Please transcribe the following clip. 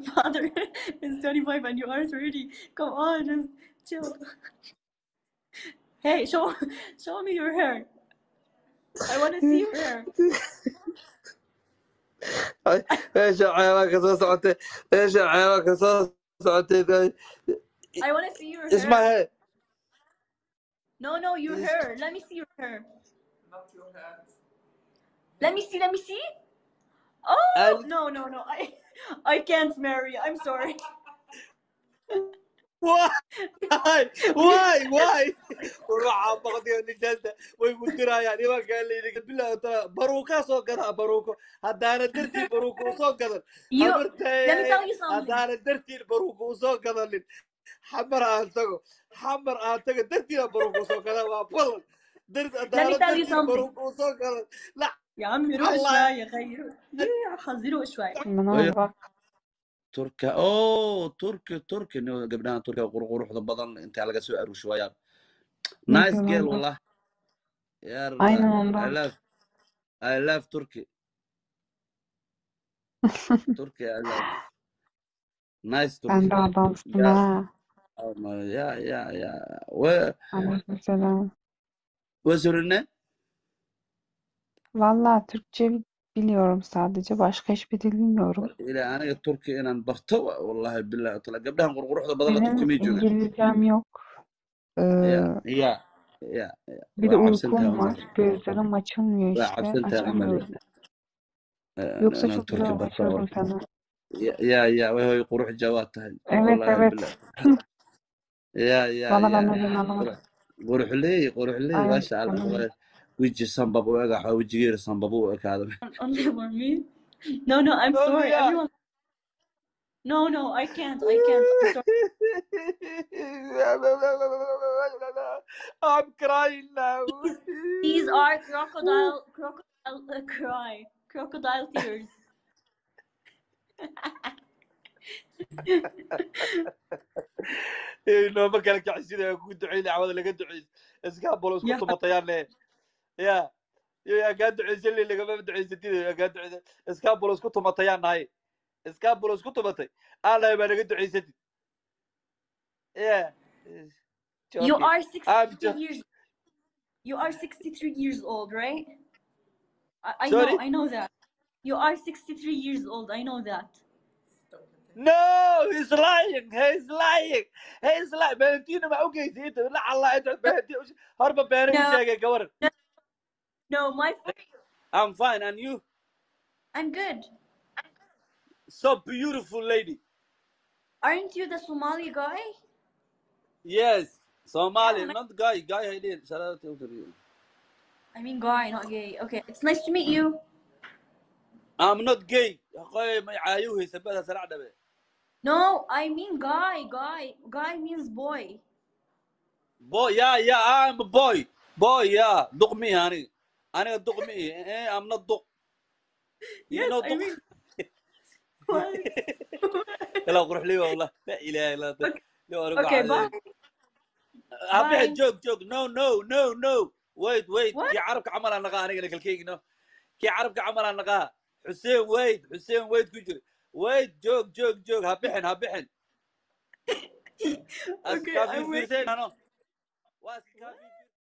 father is 25 and you are 30. Come on, just chill. Hey, show me your hair. I want to see your hair. ايش الحيوانات صوتي ايش الحيوانات صوتي I want to see your hair. اسمها No, your hair. Let me see your hair. Not your hands. Let me see. Oh, no. I can't marry. I'm sorry. واي وراح بقضي الجلده ويقدرها يعني ما قال لي بالله ترى باروكه سو قدها باروكه هذا انا درتي باروكه سو قدر Let me tell you something. هذا انا درتي باروكه سو قدر حمر انتقو درتي باروكه سو قدر والله درت Let me tell you something. باروكه سو قدر لا يا عمي روح شوية غير حذروق شوي. تركيا تركي انه قبلنا تركيا قروح بدل انت على قسو ارو شويه نايس جيل والله يا I love Turkey Turkey I love nice Turkey Ben de adamsın ha. ya Aleykümselam. Özür ne? Vallahi Türkçe biliyorum sadece. Başka hiçbir dil bilmiyorum. İle ana Türkiye inan barto vallahi billahi tala قبلها قروحda badala Benim Türkiye mi joogan İngilizcem yok. ya Bir de uykum var. Gözlerim açılmıyor işte. Açamıyorum. Yoksa çok güzel konuşurdum sana. ya وهي قروح جواد tahay Evet. يا Valla ben de anlamadım. قروح لي ما شاء الله وجه سنبب وقع وجهي سنبب وكذا Only for me? No, I'm sorry. Everyone. No, I can't. I'm sorry. I'm crying now. These are crocodile tears. إنه ما قالك عشرة يقول دعي لي عوض اللي قد دعي إسقاب بولوس كنت مطيان ليه يا قد دعي زلي اللي قبل دعي زدي قد دعي إسقاب بولوس كنت مطيان هاي إسقاب بولوس كنت مطي أنا يبغى قد دعي زدي You are 63 years. You are 63 years old, right? I know that. You are 63 years old. I know that. No, he's lying. بنتينا ما اوكي زيت لا الله يدعو بنتي هرب بيني وشاقة قور. No, my friend. I'm fine, and you? I'm good. So beautiful lady. Aren't you the Somali guy? Yes, Somali, not guy. Guy I did. I mean guy, not gay. Okay, it's nice to meet you. I'm not gay. ما يعايوه يثبتها سرعة به. No, I mean guy. Guy means boy. Boy, yeah, I'm a boy. Boy, yeah. دق مي هاني. أنا دق مي. I'm not dog. You know dog. لا أروح لي والله. لا إله إلا الله. Okay, bye. أبي joke. No. Wait. كي عربك عمل النقاء أنا قلت لك إنه. كي عربك عمل النقاء. حسين ويد كجري. Wait, joke. هبحن. Okay, I'm waiting.